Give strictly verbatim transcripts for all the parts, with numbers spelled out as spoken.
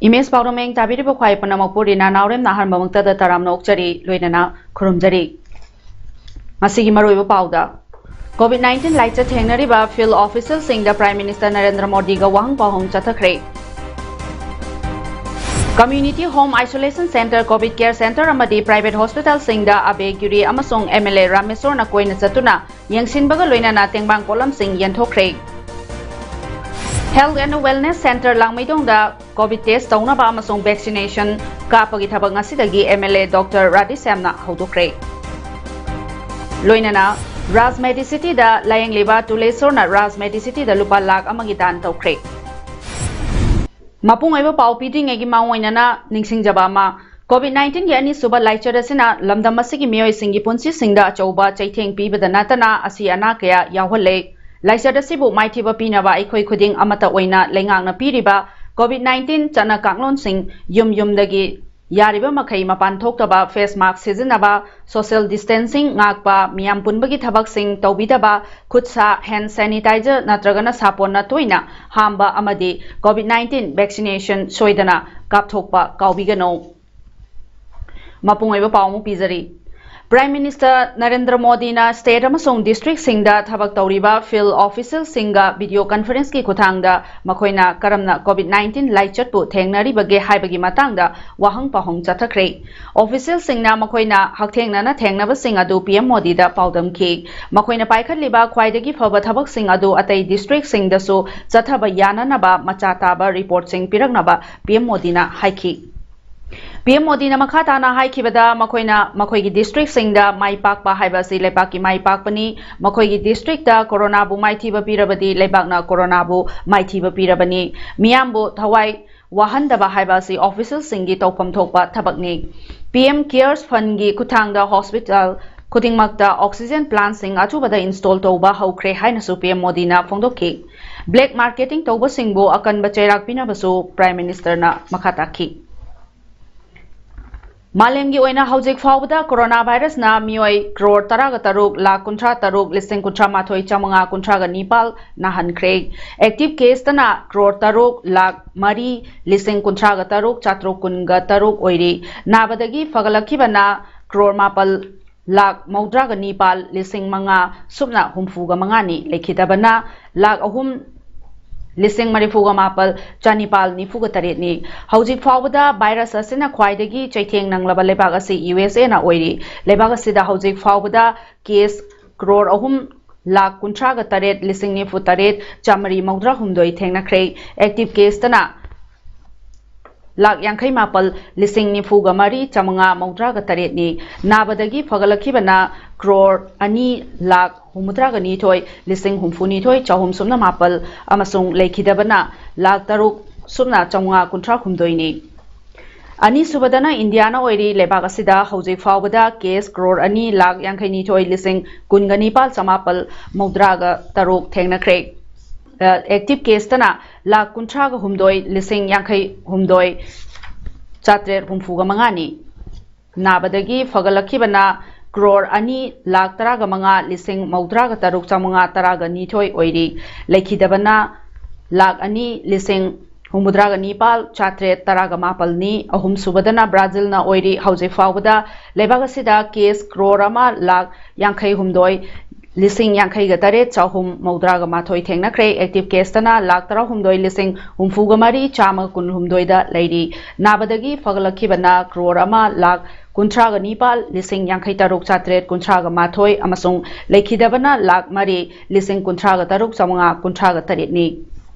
Image ꯄꯥꯎꯗꯝ ꯃꯌꯦꯡ ꯇꯥꯕꯤꯔꯤꯕ ꯈ꯭ꯋꯥꯏ ꯄꯨꯝꯅꯃꯛꯄꯨ ꯔꯤꯅꯥ ꯅꯥꯎꯔꯦꯝꯅ ꯑꯍꯥꯟꯕ ꯃꯛꯇꯗ ꯇꯔꯥꯝꯅ ꯑꯣꯛꯆꯔꯤ, ꯂꯣꯏꯅꯅ ꯈꯨꯔꯨꯝꯖꯔꯤ꯫ ꯉꯁꯤꯒꯤ ꯃꯔꯨꯑꯣꯏꯕ ꯄꯥꯎꯗ, COVID nineteen ꯂꯥꯏꯆꯠ ꯊꯦꯡꯅꯔꯤꯕ field officialꯁꯤꯡꯗ Prime Minister ꯅꯔꯦꯟꯗ꯭ꯔ ꯃꯣꯗꯤꯒ ꯋꯥꯍꯪ ꯄꯥꯎꯍꯪ ꯆꯠꯊꯈ꯭ꯔꯦ꯫ Community home isolation centre, COVID care centre ꯑꯃꯗꯤ private hospitalꯁꯤꯡꯗ ꯑꯕꯦ ꯒꯤꯔꯤ ꯑꯃꯁꯨꯡ MLA ꯔꯥꯃꯦꯁꯣꯔꯅ ꯀꯣꯏꯅ ꯆꯠꯇꯨꯅ ꯌꯦꯡꯁꯤꯟꯕꯒ ꯂꯣꯏꯅꯅ ꯇꯦꯡꯕꯥꯡ ꯄꯣꯠꯂꯝꯁꯤꯡ ꯌꯦꯟꯊꯣꯛꯈ꯭ꯔꯦ꯫ Health and Wellness Centre ꯂꯥꯡꯃꯩꯗꯣꯡꯗ COVID test ꯇꯧꯅꯕ ꯑꯃꯁꯨꯡ vaccination ꯀꯥꯞꯄꯒꯤ ꯊꯕꯛ ꯉꯁꯤꯗꯒꯤ MLA Doctor ꯔꯥꯙꯦꯁ꯭ꯌꯥꯝꯅ ꯍꯧꯗꯣꯛꯈ꯭ꯔꯦ꯫ ꯂꯣꯏꯅꯅ ꯔꯥꯖ ꯃꯦꯗꯤꯁꯤꯇꯤꯗ ꯂꯥꯌꯦꯡꯂꯤꯕ ꯇꯨꯂꯦꯁꯣꯔꯅ ꯔꯥꯖ ꯃꯦꯗꯤꯁꯤꯇꯤꯗ ꯂꯨꯄꯥ ꯂꯥꯈ ꯑꯃꯒꯤ ꯗꯥꯟ ꯇꯧꯈ꯭ꯔꯦ꯫ ꯃꯄꯨꯡ ꯑꯣꯏꯕ ꯄꯥꯎ ꯄꯤꯗ꯭ꯔꯤꯉꯩꯒꯤ ꯃꯥꯡꯑꯣꯏꯅꯅ ꯅꯤꯡꯁꯤꯡꯖꯕ ꯑꯃ, COVID nineteenꯒꯤ ꯑꯅꯤꯁꯨꯕ ꯂꯥꯏꯆꯠ ꯑꯁꯤꯅ ꯂꯝꯗꯝ ꯑꯁꯤꯒꯤ ꯃꯤꯑꯣꯏꯁꯤꯡꯒꯤ ꯄꯨꯟꯁꯤꯁꯤꯡꯗ ꯑꯆꯧꯕ ꯆꯩꯊꯦꯡ ꯄꯤꯕꯗ ꯅꯠꯇꯅ ꯑꯁꯤ ꯑꯅꯥ ꯀꯌꯥ ꯌꯥꯎꯍꯜꯂꯦ꯫ ꯂꯥꯏꯆꯠ ꯑꯁꯤꯕꯨ ꯃꯥꯏꯊꯤꯕ ꯄꯤꯅꯕ ꯑꯩꯈꯣꯏ ꯈꯨꯗꯤꯡ ꯑꯃꯠꯇ ꯑꯣꯏꯅ ꯂꯩꯉꯥꯛꯅ ꯄꯤꯔꯤꯕ COVID nineteen ꯆꯠꯅ ꯀꯥꯡꯂꯣꯟꯁꯤꯡ, ꯌꯨꯝ ꯌꯨꯝꯗꯒꯤ ꯌꯥꯔꯤꯕ ꯃꯈꯩ ꯃꯄꯥꯟ ꯊꯣꯛꯇꯕ, face mask ꯁꯤꯖꯤꯟꯅꯕ, social distancing ꯉꯥꯛꯄ, ꯃꯤꯌꯥꯝ ꯄꯨꯟꯕꯒꯤ ꯊꯕꯛꯁꯤꯡ ꯇꯧꯕꯤꯗꯕ, ꯈꯨꯠ ꯁꯥ hand sanitizer ꯅꯠꯇ꯭ꯔꯒꯅ ꯁꯥꯄꯣꯟꯅ ꯇꯣꯏꯅ ꯍꯥꯝꯕ ꯑꯃꯗꯤ COVID nineteen vaccination ꯁꯣꯏꯗꯅ ꯀꯥꯞꯊꯣꯛꯄ ꯀꯥꯎꯕꯤꯒꯅꯨ꯫ ꯃꯄꯨꯡ ꯑꯣꯏꯕ ꯄꯥꯎ ꯑꯃꯨꯛ ꯄꯤꯖꯔꯤ꯫ Prime Minister ꯅꯔꯦꯟꯗ꯭ꯔ ꯃꯣꯗꯤꯅ state ꯑꯃꯁꯨꯡ districtꯁꯤꯡꯗ ꯊꯕꯛ ꯇꯧꯔꯤꯕ field officialꯁꯤꯡꯒ video conferenceꯀꯤ ꯈꯨꯠꯊꯥꯡꯗ ꯃꯈꯣꯏꯅ ꯀꯔꯝꯅ COVID nineteen ꯂꯥꯏꯆꯠꯄꯨ ꯊꯦꯡꯅꯔꯤꯕꯒꯦ ꯍꯥꯏꯕꯒꯤ ꯃꯇꯥꯡꯗ ꯋꯥꯍꯪ ꯄꯥꯎꯍꯪ ꯆꯠꯊꯈ꯭ꯔꯦ꯫ Officialꯁꯤꯡꯅ ꯃꯈꯣꯏꯅ ꯍꯛꯊꯦꯡꯅꯅ ꯊꯦꯡꯅꯕꯁꯤꯡ ꯑꯗꯨ PM ꯃꯣꯗꯤꯗ ꯄꯥꯎꯗꯝꯈꯤ꯫ ꯃꯈꯣꯏꯅ ꯄꯥꯏꯈꯠꯂꯤꯕ ꯈ꯭ꯋꯥꯏꯗꯒꯤ ꯐꯕ ꯊꯕꯛꯁꯤꯡ ꯑꯗꯨ ꯑꯇꯩ districtꯁꯤꯡꯗꯁꯨ ꯆꯠꯊꯕ ꯌꯥꯅꯅꯕ ꯃꯆꯥ ꯇꯥꯕ reportꯁꯤꯡ ꯄꯤꯔꯛꯅꯕ PM ꯃꯣꯗꯤꯅ ꯍꯥꯏꯈꯤ꯫ PM ꯃꯣꯗꯤꯅ ꯃꯈꯥ ꯇꯥꯅ ꯍꯥꯏꯈꯤꯕꯗ, ꯃꯈꯣꯏꯅ ꯃꯈꯣꯏꯒꯤ districtꯁꯤꯡꯗ ꯃꯥꯏ ꯄꯥꯛꯄ ꯍꯥꯏꯕ ꯑꯁꯤ ꯂꯩꯕꯥꯛꯀꯤ ꯃꯥꯏ ꯄꯥꯛꯄꯅꯤ꯫ ꯃꯈꯣꯏꯒꯤ districtꯇ ꯀꯣꯔꯣꯅꯥꯕꯨ ꯃꯥꯏꯊꯤꯕ ꯄꯤꯔꯕꯗꯤ ꯂꯩꯕꯥꯛꯅ ꯀꯣꯔꯣꯅꯥꯕꯨ ꯃꯥꯏꯊꯤꯕ ꯄꯤꯔꯕꯅꯤ꯫ ꯃꯤꯌꯥꯝꯕꯨ ꯊꯋꯥꯏ ꯋꯥꯍꯟꯗꯕ ꯍꯥꯏꯕ ꯑꯁꯤ officialꯁꯤꯡꯒꯤ ꯇꯧꯐꯝ ꯊꯣꯛꯄ ꯊꯕꯛꯅꯤ꯫ P M Cares Fundꯒꯤ ꯈꯨꯠꯊꯥꯡꯗ hospital ꯈꯨꯗꯤꯡꯃꯛꯇ oxygen plantꯁꯤꯡ ꯑꯊꯨꯕꯗ install ꯇꯧꯕ ꯍꯧꯈ꯭ꯔꯦ ꯍꯥꯏꯅꯁꯨ P M ꯃꯣꯗꯤꯅ ꯐꯣꯡꯗꯣꯛꯈꯤ꯫ Black marketing ꯇꯧꯕꯁꯤꯡꯕꯨ ꯑꯀꯟꯕ ꯆꯩꯔꯥꯛ ꯄꯤꯅꯕꯁꯨ Prime Ministerꯅ ꯃꯈꯥ ꯇꯥꯈꯤ꯫ ꯃꯥꯂꯦꯝꯒꯤ ꯑꯣꯏꯅ ꯍꯧꯖꯤꯛ ꯐꯥꯎꯕꯗ corona virusꯅ ꯃꯤꯑꯣꯏ crore ꯇꯔꯥꯒ ꯇꯔꯨꯛ ꯂꯥꯈ ꯀꯨꯟꯊ꯭ꯔꯥ ꯇꯔꯨꯛ ꯂꯤꯁꯤꯡ ꯀꯨꯟꯊ꯭ꯔꯥ ꯃꯥꯊꯣꯏ ꯆꯥꯃꯉꯥ ꯀꯨꯟꯊ꯭ꯔꯥꯒ ꯅꯤꯄꯥꯜ ꯅꯥꯍꯟꯈ꯭ꯔꯦ꯫ Active caseꯇꯅ crore ꯇꯔꯨꯛ ꯂꯥꯈ ꯃꯔꯤ ꯂꯤꯁꯤꯡ ꯀꯨꯟꯊ꯭ꯔꯥꯒ ꯇꯔꯨꯛ ꯆꯥꯇ꯭ꯔꯨꯛ ꯀꯨꯟꯒ ꯇꯔꯨꯛ ꯑꯣꯏꯔꯤ꯫ ꯅꯥꯕꯗꯒꯤ ꯐꯒꯠꯂꯛꯈꯤꯕꯅ crore ꯃꯥꯄꯜ ꯂꯥꯈ ꯃꯧꯗ꯭ꯔꯥꯒ ꯅꯤꯄꯥꯜ ꯂꯤꯁꯤꯡ ꯃꯉꯥ ꯁꯨꯞꯅ ꯍꯨꯝꯐꯨꯒ ꯃꯉꯥꯅꯤ꯫ ꯂꯩꯈꯤꯗꯕꯅ ꯂꯥꯈ ꯑꯍꯨꯝ ꯂꯤꯁꯤꯡ ꯃꯔꯤꯐꯨꯒ ꯃꯥꯄꯜ ꯆꯥꯅꯤꯄꯥꯜ ꯅꯤꯐꯨꯒ ꯇꯔꯦꯠꯅꯤ꯫ ꯍꯧꯖꯤꯛ ꯐꯥꯎꯕꯗ virus ꯑꯁꯤꯅ ꯈ꯭ꯋꯥꯏꯗꯒꯤ ꯆꯩꯊꯦꯡ ꯅꯪꯂꯕ ꯂꯩꯕꯥꯛ ꯑꯁꯤ U S Aꯅ ꯑꯣꯏꯔꯤ꯫ ꯂꯩꯕꯥꯛ ꯑꯁꯤꯗ ꯍꯧꯖꯤꯛ ꯐꯥꯎꯕꯗ case crore ꯑꯍꯨꯝ ꯂꯥꯈ ꯀꯨꯟꯊ꯭ꯔꯥꯒ ꯇꯔꯦꯠ ꯂꯤꯁꯤꯡ ꯅꯤꯐꯨ ꯇꯔꯦꯠ ꯆꯥꯃꯔꯤ ꯃꯧꯗ꯭ꯔꯥ ꯍꯨꯝꯗꯣꯏ ꯊꯦꯡꯅꯈ꯭ꯔꯦ꯫ Active caseꯇꯅ ꯂꯥꯈ ꯌꯥꯡꯈꯩ ꯃꯥꯄꯜ ꯂꯤꯁꯤꯡ ꯅꯤꯐꯨꯒ ꯃꯔꯤ ꯆꯥꯃꯉꯥ ꯃꯧꯗ꯭ꯔꯥꯒ ꯇꯔꯦꯠꯅꯤ꯫ ꯅꯥꯕꯗꯒꯤ ꯐꯒꯠꯂꯛꯈꯤꯕꯅ crore ꯑꯅꯤ ꯂꯥꯈ ꯍꯨꯝꯐꯨꯇꯔꯥꯒ ꯅꯤꯊꯣꯏ ꯂꯤꯁꯤꯡ ꯍꯨꯝꯐꯨꯅꯤꯊꯣꯏ ꯆꯍꯨꯝ ꯁꯨꯞꯅ ꯃꯥꯄꯜ ꯑꯃꯁꯨꯡ ꯂꯩꯈꯤꯗꯕꯅ ꯂꯥꯈ ꯇꯔꯨꯛ ꯁꯨꯞꯅ ꯆꯥꯃꯉꯥ ꯀꯨꯟꯊ꯭ꯔꯥ ꯍꯨꯝꯗꯣꯏꯅꯤ꯫ ꯑꯅꯤꯁꯨꯕꯗꯅ ꯏꯟꯗꯤꯌꯥꯅ ꯑꯣꯏꯔꯤ꯫ ꯂꯩꯕꯥꯛ ꯑꯁꯤꯗ ꯍꯧꯖꯤꯛ ꯐꯥꯎꯕꯗ case crore ꯑꯅꯤ ꯂꯥꯈ ꯌꯥꯡꯈꯩ ꯅꯤꯊꯣꯏ ꯂꯤꯁꯤꯡ ꯀꯨꯟꯒ ꯅꯤꯄꯥꯜ ꯆꯃꯥꯄꯜ ꯃꯧꯗ꯭ꯔꯥꯒ ꯇꯔꯨꯛ ꯊꯦꯡꯅꯈ꯭ꯔꯦ꯫ ꯑ, active caseꯇꯅ ꯂꯥꯈ ꯀꯨꯟꯊ꯭ꯔꯥꯒ ꯍꯨꯝꯗꯣꯏ ꯂꯤꯁꯤꯡ ꯌꯥꯡꯈꯩ ꯍꯨꯝꯗꯣꯏ ꯆꯥꯇ꯭ꯔꯦꯠ ꯍꯨꯝꯐꯨꯒ ꯃꯉꯥꯅꯤ꯫ ꯅꯥꯕꯗꯒꯤ ꯐꯒꯠꯂꯛꯈꯤꯕꯅ crore ꯑꯅꯤ ꯂꯥꯈ ꯇꯔꯥꯒ ꯃꯉꯥ ꯂꯤꯁꯤꯡ ꯃꯧꯗ꯭ꯔꯥꯒ ꯇꯔꯨꯛ ꯆꯥꯃꯉꯥ ꯇꯔꯥꯒ ꯅꯤꯊꯣꯏ ꯑꯣꯏꯔꯤ꯫ ꯂꯩꯈꯤꯗꯕꯅ ꯂꯥꯈ ꯑꯅꯤ ꯂꯤꯁꯤꯡ ꯍꯨꯝꯐꯨꯇꯔꯥꯒ ꯅꯤꯄꯥꯜ ꯆꯥꯇ꯭ꯔꯦꯠ ꯇꯔꯥꯒ ꯃꯥꯄꯜꯅꯤ꯫ ꯑꯍꯨꯝꯁꯨꯕꯗꯅ ꯕ꯭ꯔꯥꯖꯤꯜꯅ ꯑꯣꯏꯔꯤ꯫ ꯍꯧꯖꯤꯛ ꯐꯥꯎꯕꯗ ꯂꯩꯕꯥꯛ ꯑꯁꯤꯗ case crore ꯑꯃ ꯂꯥꯈ ꯌꯥꯡꯈꯩ ꯍꯨꯝꯗꯣꯏ ꯂꯤꯁꯤꯡ ꯌꯥꯡꯈꯩꯒ ꯇꯔꯦꯠ ꯆꯍꯨꯝ ꯃꯧꯗ꯭ꯔꯥꯒ ꯃꯥꯊꯣꯏ ꯊꯦꯡꯅꯈ꯭ꯔꯦ꯫ Active caseꯇꯅ ꯂꯥꯈ ꯇꯔꯥꯍꯨꯝꯗꯣꯏ ꯂꯤꯁꯤꯡ ꯍꯨꯝꯐꯨꯒ ꯃꯔꯤ ꯆꯥꯝꯃ ꯀꯨꯟꯍꯨꯝꯗꯣꯏꯗ ꯂꯩꯔꯤ꯫ ꯅꯥꯕꯗꯒꯤ ꯐꯒꯠꯂꯛꯈꯤꯕꯅ crore ꯑꯃ ꯂꯥꯈ ꯀꯨꯟꯊ꯭ꯔꯥꯒ ꯅꯤꯄꯥꯜ ꯂꯤꯁꯤꯡ ꯌꯥꯡꯈꯩ ꯇꯔꯨꯛ ꯆꯥꯇ꯭ꯔꯦꯠ ꯀꯨꯟꯊ꯭ꯔꯥꯒ ꯃꯥꯊꯣꯏ ꯑꯃꯁꯨꯡ ꯂꯩꯈꯤꯗꯕꯅ ꯂꯥꯈ ꯃꯔꯤ ꯂꯤꯁꯤꯡ ꯀꯨꯟꯊ꯭ꯔꯥꯒ ꯇꯔꯨꯛ ꯆꯥꯃꯉꯥ ꯀꯨꯟꯊ꯭ꯔꯥꯒ ꯇꯔꯦꯠꯅꯤ꯫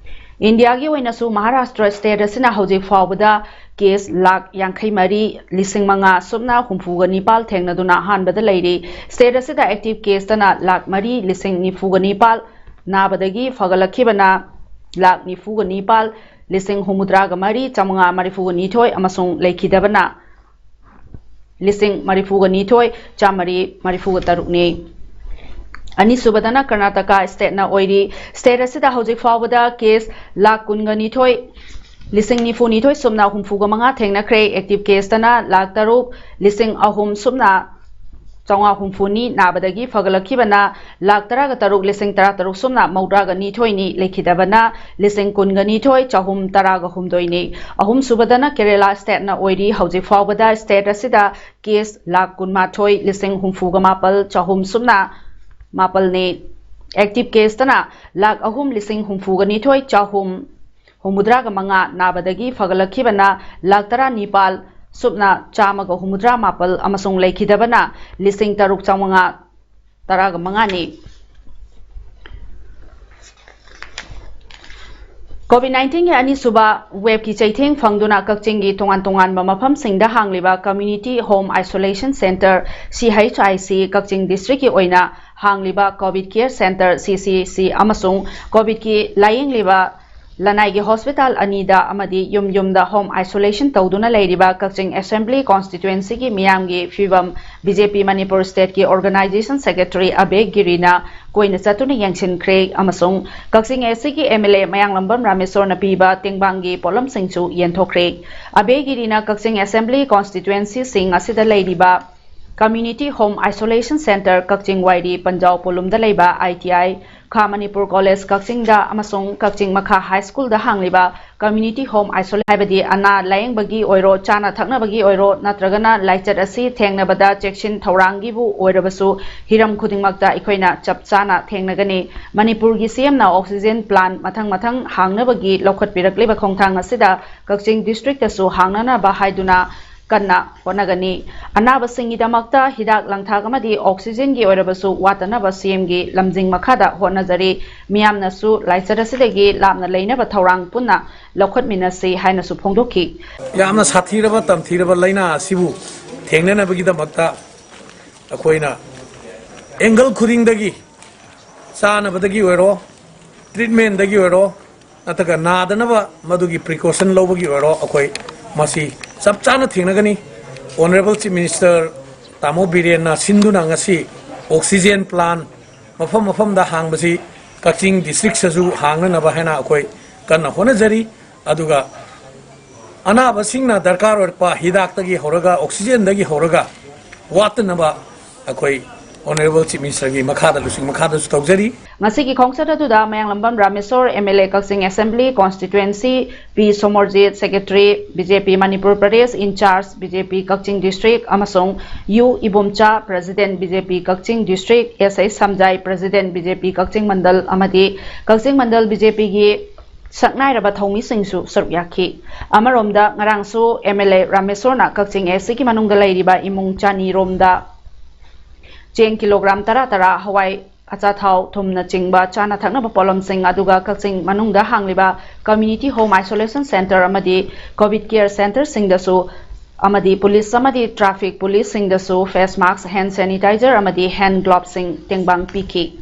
ꯏꯟꯗꯤꯌꯥꯒꯤ ꯑꯣꯏꯅꯁꯨ ꯃꯍꯥꯔꯥꯁꯇ꯭ꯔ state ꯑꯁꯤꯅ ꯍꯧꯖꯤꯛ ꯐꯥꯎꯕꯗ case ꯂꯥꯈ ꯌꯥꯡꯈꯩ ꯃꯔꯤ ꯂꯤꯁꯤꯡ ꯃꯉꯥ ꯁꯨꯞꯅ ꯍꯨꯝꯐꯨꯒ ꯅꯤꯄꯥꯜ ꯊꯦꯡꯅꯗꯨꯅ ꯑꯍꯥꯟꯕꯗ ꯂꯩꯔꯤ꯫ State ꯑꯁꯤꯗ active caseꯇꯅ ꯂꯥꯈ ꯃꯔꯤ ꯂꯤꯁꯤꯡ ꯅꯤꯐꯨꯒ ꯅꯤꯄꯥꯜ, ꯅꯥꯕꯗꯒꯤ ꯐꯒꯠꯂꯛꯈꯤꯕꯅ ꯂꯥꯈ ꯅꯤꯐꯨꯒ ꯅꯤꯄꯥꯜ, ꯂꯤꯁꯤꯡ ꯍꯨꯝꯐꯨꯇꯔꯥꯒ ꯃꯔꯤ ꯆꯥꯃꯉꯥ ꯃꯔꯤꯐꯨꯒ ꯅꯤꯊꯣꯏ ꯑꯃꯁꯨꯡ ꯂꯩꯈꯤꯗꯕꯅ ꯂꯤꯁꯤꯡ ꯃꯔꯤꯐꯨꯒ ꯅꯤꯊꯣꯏ ꯆꯥꯃꯔꯤ ꯃꯔꯤꯐꯨꯒ ꯇꯔꯨꯛꯅꯤ꯫ ꯑꯅꯤꯁꯨꯕꯗꯅ ꯀꯔꯅꯥꯇꯀꯥ state ꯅ ꯑꯣꯏꯔꯤ꯫ State ꯑꯁꯤꯗ ꯍꯧꯖꯤꯛ ꯐꯥꯎꯕꯗ case ꯂꯥꯈ ꯀꯨꯟꯒ ꯅꯤꯊꯣꯏ ꯂꯤꯁꯤꯡ ꯅꯤꯐꯨ ꯅꯤꯊꯣꯏ ꯁꯨꯞꯅ ꯍꯨꯝꯐꯨꯒ ꯃꯉꯥ ꯊꯦꯡꯅꯈ꯭ꯔꯦ꯫ Active case ꯇꯅ ꯂꯥꯈ ꯇꯔꯨꯛ ꯂꯤꯁꯤꯡ ꯑꯍꯨꯝ ꯁꯨꯞꯅ ꯆꯥꯃꯉꯥ ꯍꯨꯝꯐꯨꯅꯤ, ꯅꯥꯕꯗꯒꯤ ꯐꯒꯠꯂꯛꯈꯤꯕꯅ ꯂꯥꯈ ꯇꯔꯥꯒ ꯇꯔꯨꯛ ꯂꯤꯁꯤꯡ ꯇꯔꯥ ꯇꯔꯨꯛ ꯁꯨꯞꯅ ꯃꯧꯗ꯭ꯔꯥꯒ ꯅꯤꯊꯣꯏꯅꯤ, ꯂꯩꯈꯤꯗꯕꯅ ꯂꯤꯁꯤꯡ ꯀꯨꯟꯒ ꯅꯤꯊꯣꯏ ꯆꯍꯨꯝ ꯇꯔꯥꯒ ꯍꯨꯝꯗꯣꯏꯅꯤ꯫ ꯑꯍꯨꯝꯁꯨꯕꯗꯅ ꯀꯦꯔꯦꯂꯥ state ꯅ ꯑꯣꯏꯔꯤ꯫ ꯍꯧꯖꯤꯛ ꯐꯥꯎꯕꯗ state ꯑꯁꯤꯗ case ꯂꯥꯈ ꯀꯨꯟꯃꯥꯊꯣꯏ ꯂꯤꯁꯤꯡ ꯍꯨꯝꯐꯨꯒ ꯃꯥꯄꯜ ꯆꯍꯨꯝ ꯁꯨꯞꯅ ꯃꯥꯄꯜꯅꯤ꯫ Active case ꯇꯅ ꯂꯥꯈ ꯑꯍꯨꯝ ꯂꯤꯁꯤꯡ ꯍꯨꯝꯐꯨꯒ ꯅꯤꯊꯣꯏ ꯆꯍꯨꯝ ꯍꯨꯝꯐꯨꯇꯔꯥꯒ ꯃꯉꯥ, ꯅꯥꯕꯗꯒꯤ ꯐꯒꯠꯂꯛꯈꯤꯕꯅ ꯂꯥꯈ ꯇꯔꯥꯅꯤꯄꯥꯜ ꯁꯨꯞꯅ ꯆꯥꯝꯃꯒ ꯍꯨꯝꯐꯨꯇꯔꯥ ꯃꯥꯄꯜ ꯑꯃꯁꯨꯡ ꯂꯩꯈꯤꯗꯕꯅ ꯂꯤꯁꯤꯡ ꯇꯔꯨꯛ ꯆꯥꯃꯉꯥ ꯇꯔꯥꯒ ꯃꯉꯥꯅꯤ꯫ COVID nineteen ꯒꯤ ꯑꯅꯤꯁꯨꯕ wave ꯀꯤ ꯆꯩꯊꯦꯡ ꯐꯪꯗꯨꯅ ꯀꯛꯆꯤꯡꯒꯤ ꯇꯣꯉꯥꯟ ꯇꯣꯉꯥꯟꯕ ꯃꯐꯝꯁꯤꯡꯗ ꯍꯥꯡꯂꯤꯕ Community Home Isolation Centre, C H I C, Kakching district ꯀꯤ ꯑꯣꯏꯅ ꯍꯥꯡꯂꯤꯕ COVID Care Centre, C C C, ꯑꯃꯁꯨꯡ COVID ꯀꯤ ꯂꯥꯌꯦꯡꯂꯤꯕ ꯂꯅꯥꯏꯒꯤ hospital ꯑꯅꯤꯗ ꯑꯃꯗꯤ ꯌꯨꯝ ꯌꯨꯝꯗ home isolation ꯇꯧꯗꯨꯅ ꯂꯩꯔꯤꯕ ꯀꯛꯆꯤꯡ Assembly Constituency ꯒꯤ ꯃꯤꯌꯥꯝꯒꯤ ꯐꯤꯕꯝ B J P Manipur state ꯀꯤ Organisation Secretary ꯑꯕꯦ ꯒꯤꯔꯤꯅ ꯀꯣꯏꯅ ꯆꯠꯇꯨꯅ ꯌꯦꯡꯁꯤꯟꯈ꯭ꯔꯦ ꯑꯃꯁꯨꯡ ꯀꯛꯆꯤꯡ A C ꯀꯤ M L A ꯃꯌꯥꯡꯂꯝꯕꯝ ꯔꯥꯃꯦꯁꯣꯔꯅ ꯄꯤꯕ ꯇꯦꯡꯕꯥꯡꯒꯤ ꯄꯣꯠꯂꯝꯁꯤꯡꯁꯨ ꯌꯦꯟꯊꯣꯛꯈ꯭ꯔꯦ꯫ ꯑꯕꯦ ꯒꯤꯔꯤꯅ ꯀꯛꯆꯤꯡ Assembly Constituency ꯁꯤꯡ ꯑꯁꯤꯗ ꯂꯩꯔꯤꯕ Community Home Isolation Centre, ꯀꯛꯆꯤꯡ ꯋꯥꯏꯔꯤ ꯄꯟꯖꯥꯎ ꯄꯣꯂꯨꯝꯗ ꯂꯩꯕ I T I, ꯈꯥ ꯃꯅꯤꯄꯨꯔ College ꯀꯛꯆꯤꯡꯗ ꯑꯃꯁꯨꯡ ꯀꯛꯆꯤꯡ ꯃꯈꯥ High School ꯗ ꯍꯥꯡꯂꯤꯕ Community Home Isolation, ꯍꯥꯏꯕꯗꯤ ꯑꯅꯥ ꯂꯥꯌꯦꯡꯕꯒꯤ ꯑꯣꯏꯔꯣ, ꯆꯥꯅ ꯊꯛꯅꯕꯒꯤ ꯑꯣꯏꯔꯣ, ꯅꯠꯇ꯭ꯔꯒꯅ ꯂꯥꯏꯆꯠ ꯑꯁꯤ ꯊꯦꯡꯅꯕꯗ ꯆꯦꯛꯁꯤꯟ ꯊꯧꯔꯥꯡꯒꯤꯕꯨ ꯑꯣꯏꯔꯕꯁꯨ, ꯍꯤꯔꯝ ꯈꯨꯗꯤꯡꯃꯛꯇ ꯑꯩꯈꯣꯏꯅ ꯆꯞ ꯆꯥꯅ ꯊꯦꯡꯅꯒꯅꯤ꯫ ꯃꯅꯤꯄꯨꯔꯒꯤ C M ꯅ oxygen plant ꯃꯊꯪ ꯃꯊꯪ ꯍꯥꯡꯅꯕꯒꯤ ꯂꯧꯈꯠꯄꯤꯔꯛꯂꯤꯕ ꯈꯣꯡꯊꯥꯡ ꯑꯁꯤꯗ ꯀꯛꯆꯤꯡ district ꯇꯁꯨ ꯍꯥꯡꯅꯅꯕ ꯍꯥꯏꯗꯨꯅ ꯀꯟꯅ ꯍꯣꯠꯅꯒꯅꯤ꯫ ꯑꯅꯥꯕꯁꯤꯡꯒꯤꯗꯃꯛꯇ ꯍꯤꯗꯥꯛ ꯂꯥꯡꯊꯛ ꯑꯃꯗꯤ oxygen ꯒꯤ ꯑꯣꯏꯔꯕꯁꯨ ꯋꯥꯠꯇꯅꯕ C M ꯒꯤ ꯂꯝꯖꯤꯡ ꯃꯈꯥꯗ ꯍꯣꯠꯅꯖꯔꯤ꯫ ꯃꯤꯌꯥꯝꯅꯁꯨ ꯂꯥꯏꯆꯠ ꯑꯁꯤꯗꯒꯤ ꯂꯥꯞꯅ ꯂꯩꯅꯕ ꯊꯧꯔꯥꯡ ꯄꯨꯟꯅ ꯂꯧꯈꯠꯃꯤꯟꯅꯁꯤ ꯍꯥꯏꯅꯁꯨ ꯐꯣꯡꯗꯣꯛꯈꯤ꯫ ꯌꯥꯝꯅ ꯁꯥꯊꯤꯔꯕ, ꯇꯝꯊꯤꯔꯕ ꯂꯥꯏꯅꯥ ꯑꯁꯤꯕꯨ ꯊꯦꯡꯅꯅꯕꯒꯤꯗꯃꯛꯇ ꯑꯩꯈꯣꯏꯅ angle ꯈꯨꯗꯤꯡꯗꯒꯤ, ꯆꯥꯅꯕꯗꯒꯤ ꯑꯣꯏꯔꯣ, treatment ꯇꯒꯤ ꯑꯣꯏꯔꯣ, ꯅꯠꯇ꯭ꯔꯒ ꯅꯥꯗꯅꯕ ꯃꯗꯨꯒꯤ precaution ꯂꯧꯕꯒꯤ ꯑꯣꯏꯔꯣ, ꯑꯩꯈꯣꯏ ꯃꯁꯤ ꯆꯞ ꯆꯥꯅ ꯊꯦꯡꯅꯒꯅꯤ꯫ Honourable Chief Minister ꯇꯥꯃꯣ ꯕꯤꯔꯦꯟꯅ ꯁꯤꯟꯗꯨꯅ ꯉꯁꯤ oxygen plant ꯃꯐꯝ ꯃꯐꯝꯗ ꯍꯥꯡꯕꯁꯤ ꯀꯛꯆꯤꯡ districtꯇꯁꯨ ꯍꯥꯡꯅꯅꯕ ꯍꯥꯏꯅ ꯑꯩꯈꯣꯏ ꯀꯟꯅ ꯍꯣꯠꯅꯖꯔꯤ꯫ ꯑꯗꯨꯒ ꯑꯅꯥꯕꯁꯤꯡꯅ ꯗꯔꯀꯥꯔ ꯑꯣꯏꯔꯛꯄ ꯍꯤꯗꯥꯛꯇꯒꯤ ꯍꯧꯔꯒ oxygenꯗꯒꯤ ꯍꯧꯔꯒ ꯋꯥꯠꯇꯅꯕ ꯑꯩꯈꯣꯏ Honourable Chief Ministerꯒꯤ ꯃꯈꯥꯗ ꯂꯨꯆꯤꯡ ꯃꯈꯥꯗꯁꯨ ꯇꯧꯖꯔꯤ꯫ ꯉꯁꯤꯒꯤ ꯈꯣꯡꯆꯠ ꯑꯗꯨꯗ ꯃꯌꯥꯡꯂꯝꯕꯝ Rameshwor, MLA Kakching Assembly Constituency, P Somorjit, Secretary, BJP Manipur Pradesh in charge, BJP Kakching District, ꯑꯃꯁꯨꯡ ꯌꯨ ꯏꯕꯣꯝꯆꯥ, President, BJP ꯀꯛꯆꯤꯡ District, ꯑꯦꯁ ꯑꯩꯆ ꯁꯝꯖꯥꯏ, President, BJP ꯀꯛꯆꯤꯡ ꯃꯟꯗꯜ, ꯑꯃꯗꯤ ꯀꯛꯆꯤꯡ ꯃꯟꯗꯜ BJPꯒꯤ ꯁꯛꯅꯥꯏꯔꯕ ꯊꯧꯃꯤꯁꯤꯡꯁꯨ ꯁꯔꯨꯛ ꯌꯥꯈꯤ꯫ ꯑꯃꯔꯣꯝꯗ, ꯉꯔꯥꯡꯁꯨ MLA ꯔꯥꯃꯦꯁꯣꯔꯅ ꯀꯛꯆꯤꯡ ACꯒꯤ ꯃꯅꯨꯡꯗ ꯂꯩꯔꯤꯕ ꯏꯃꯨꯡ ꯆꯅꯤ ꯔꯣꯝꯗ ꯆꯦꯡ ꯀꯤꯂꯣꯒ꯭ꯔꯥꯝ ꯇꯔꯥ ꯇꯔꯥ, ꯍꯋꯥꯏ, ꯑꯆꯥꯊꯥꯎ, ꯊꯨꯝꯅꯆꯤꯡꯕ ꯆꯥꯅ ꯊꯛꯅꯕ ꯄꯣꯠꯂꯝꯁꯤꯡ, ꯑꯗꯨꯒ ꯀꯛꯆꯤꯡ ꯃꯅꯨꯡꯗ ꯍꯥꯡꯂꯤꯕ Community Home Isolation Centre ꯑꯃꯗꯤ COVID Care Centreꯁꯤꯡꯗꯁꯨ ꯑꯃꯗꯤ ꯄꯨꯂꯤꯁ ꯑꯃꯗꯤ traffic ꯄꯨꯂꯤꯁꯁꯤꯡꯗꯁꯨ face mask, hand sanitizer ꯑꯃꯗꯤ hand gloveꯁꯤꯡ ꯇꯦꯡꯕꯥꯡ ꯄꯤꯈꯤ꯫